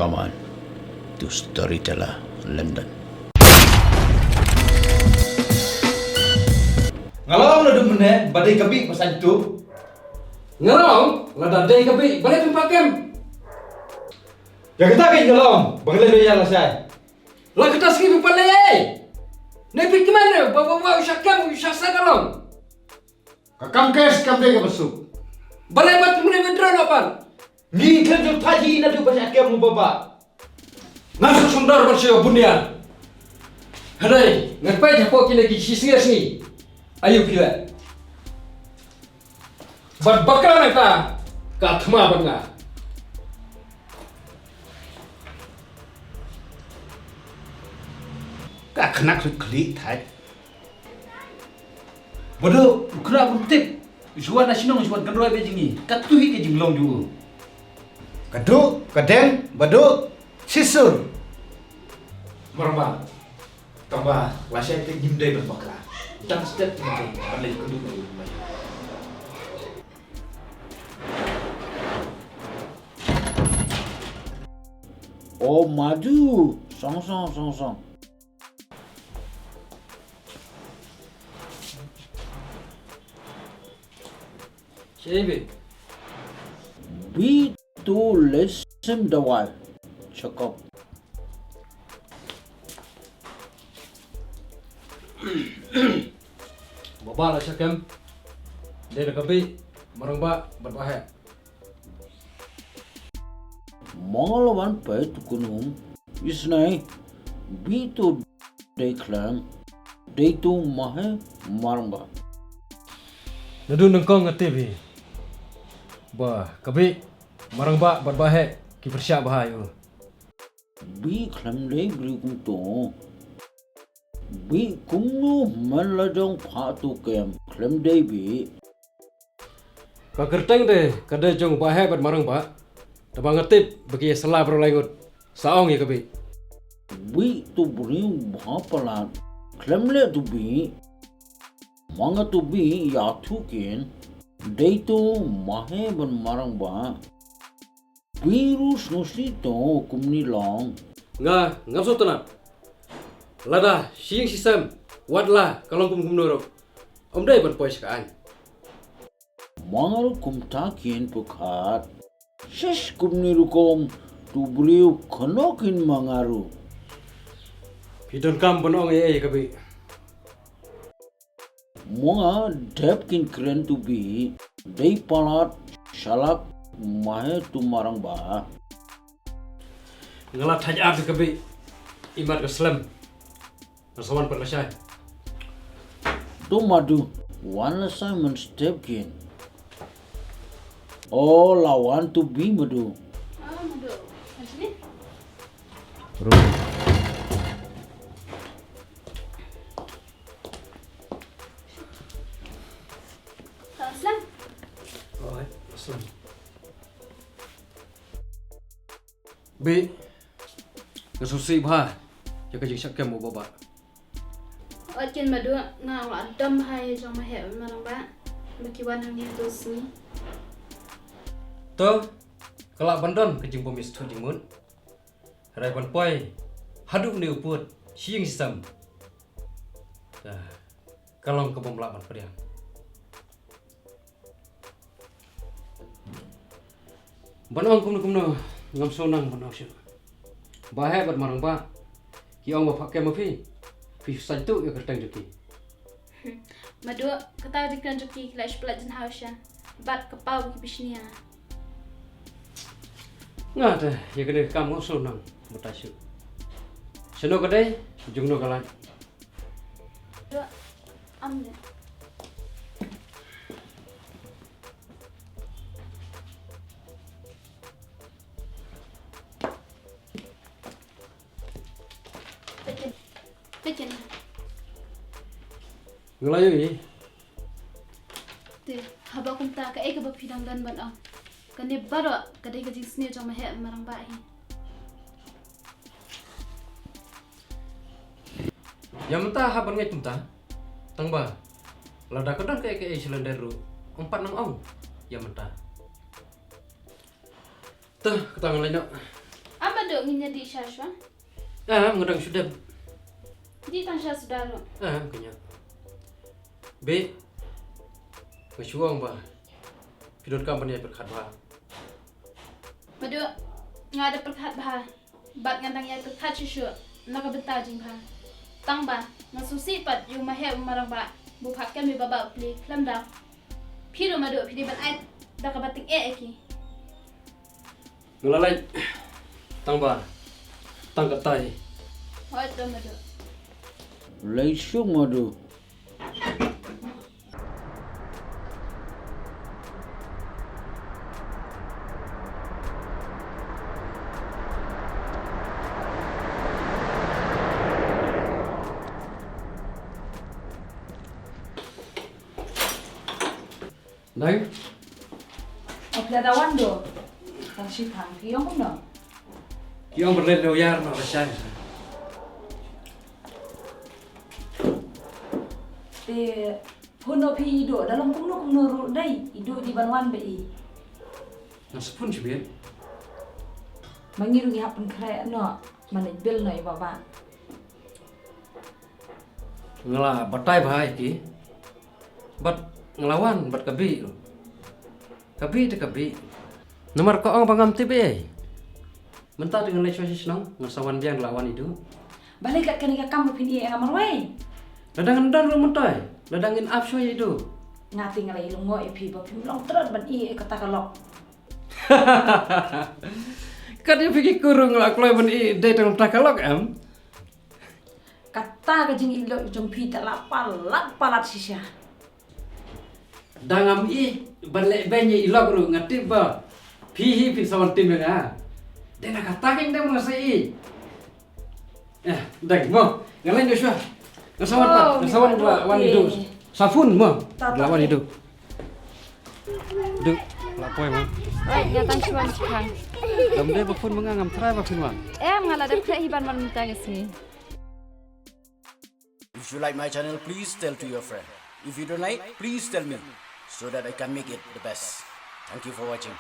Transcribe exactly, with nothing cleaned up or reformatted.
Aman to Storyteller London. Nga long la dum ne ba dei ka bih ba san tu. Nga long la da dei ka bih ba leh pynpakem. Ya kata ka nga long ba ka leh ya la sai. La kata sngi pynpakem. Ne pynkeman re ba ba ba u sha kem u sha sa ka long. Ka kam kes kam dei ka basuk. Balei ba tum ne mentro na pan. Ngi khlem jong thaji na tu ba sha kem u baba. Nga suk sumdar ban sha bunia. Hadai ngan pai hapoh kine ki shisngi shisngi. Ayu phi le. Ban bakla nang ta ka thma ban nga. Ka khnak rit khlieh thait. Bado, u khra bun tip. Juan na shnong juan kan roi be jingi. Ka tu hi ke jinglong ju. Ka du, ka deng, bado, sisur. Marma. Tamba, la shai te ngim dei ban bakla. Dang step ngim dei ban lei ka du na u mai. Oh, madu. Song, song, song, song. Shebe. Bi tu lesim dawai. Chakop. Baba la shakem. Dei da ka bih. Marang ba, bad ba heh. Mangalawan pai tu kunum. Isnai. Bi tu dei khlem. Dei tu mahe marang ba. Nadu nangkong nga tibi. Ba, ka bih, marang ba, bad ba heh, ki pyrshah ba hai u. Bi khlem dei bri kumto. Bi kumno man la jong pha tu kem khlem dei bi. Ka kyrteng de ka dei jong ba heh bad marang ba. Taba nga tip ba ki sala bro lai ngut. Sa ong ïa ka bi. Bi tu bri ba palat khlem le tu bi. Manga tu bi ïa tu kin. Dei tu mahe bad marang ba. Virus ngusi to kumni long. Nga ngam sngewtynnat. Lada shi ïing shi sem wat la ka long kum kumno ruh. Ym dei ban poi sha ka aiñ. Mangaru kumta kin pyrkhat. Shish kumni rukom tu briew khano kin mangaru. Phi donkam ban ong ei ei ka bih. Mo nga dep kin kren tu bi dei palat shalak mahe tu marang ba. Nga la thaj ar ka bi imat ka slem. Nga sa wan pat la shai. Tu madu wan la shai man step kin. O la wan tu bi madu. Ah, madu. Asli? Ru. Aslam. Oi, aslam. Bi, nga sngewsih bha ïa ka jingshah kem u baba. Wat kin madu nga la dom bha ïa jong ma heh marang ba. Ba ki wan hangne ha tu sngi. To, ka lah ban don ka jingbym ïasngewthuh jingmut. Hynrei ban poi haduh ne u pud shi ïing shi sem. Ka long ka bym lah ban pdiang. Ban ong kumno kumno ngam sngewsih ban ong shuh. Ba heh bad marang ba ki ong ba phah kem ma phi. Phi sngewthuh ïa ka kyrteng jong ki. Madu, kata ka jingkren jong ki ki la shu pynlait jinghaw sha. Bad ka paw ba ki bishnia. Nga te ïa kane ka kam ngam sngewsih ban ong shuh. Shano ka dei jong no ka lait. Dua, am ne. Pekin. Pekin. Nga la ïohi. Te haba kumta kaei kaba phi dang don ban ong? Kane baroh ka dei ka jingsniew jong ma heh marang ba hi. Ïa mynta hap ban ngeit kumta. Tang ba lada ka don kaei kaei sha lyndet ruh ym pat nang ong ïa mynta. Te kata ngan leit noh. Aba dok ngin ïa dih sha shuwa. Ah, nga dang shu dep. Dih tang sha suda ruh. Ah, kanya. Be, nga shu ong ba phi donkam ban ïa pyrkhat bha. Madu, nga da pyrkhat bha. Bad nga dang ïa pyrkhat shuh shuh na ka bynta jingbha. Tang ba nga sngewsih pat ïa u maheh u marang ba bu pha kem ïa ba ba u pli khlem daw. Phi ruh madu phi dei ban ai da kaba tyngeh ïa ki. Nga la leit. Tang ba tang katei. Hooid to madu. Leit shuh madu. Dai. Of la da wan do. Tang shi thang phi ong kumno? Ki ong berlet lo yar no rachai. Te phone no phi i do da long kumno kumno ruh dai i do di ban wan ba i. Nga sa phone shi biang. Ma ngi ruh ngi hap pynkhreh no man i bil no i baba. Nga la batai bha ïa ki. Bad nga la wan bad ka Bih. Ka Bih te ka Bih. Namar ka ong ba ngam tip ei. Mynta te ngan leit shuwa sha shnong, ngan sa wan biang la wan i Du. Balei kat kane ka kam ba phin ïeh ïa nga marwei? Lada ngan don ruh mynta, lada ngin ap shuwa ïa i Du. Nga te nga la ïalum ngo ïa phi ba phim long trot ban ïeh ïa kata ka lok. Kat ïa phi ki kur ruh nga la kloi ban ïeh dei tang kata ka lok em. Kata ka jingïalok jong phi te la palat palat shisha. Da ngam ïeh ban leh beiñ ïa i lok ruh nga tip ba phi hi phin sa wan tim ïa nga. Dei na kata kein dang ma nga sa ïeh. Eh, dang mo. Nga leit shuwa. Nga sa wan pat, nga sa wan, wan i Du. Sa phone mo. La wan i Du. Du, la poi mo. Ai, nga tang shuwa ni khang. Dam dei ba phone ma nga ngam try ba phin wan. Em, nga la dep khreh hi ban wan mynta ka sngi. If you like my channel, please tell to your friend. If you don't like, please tell me so that I can make it the best. Thank you for watching.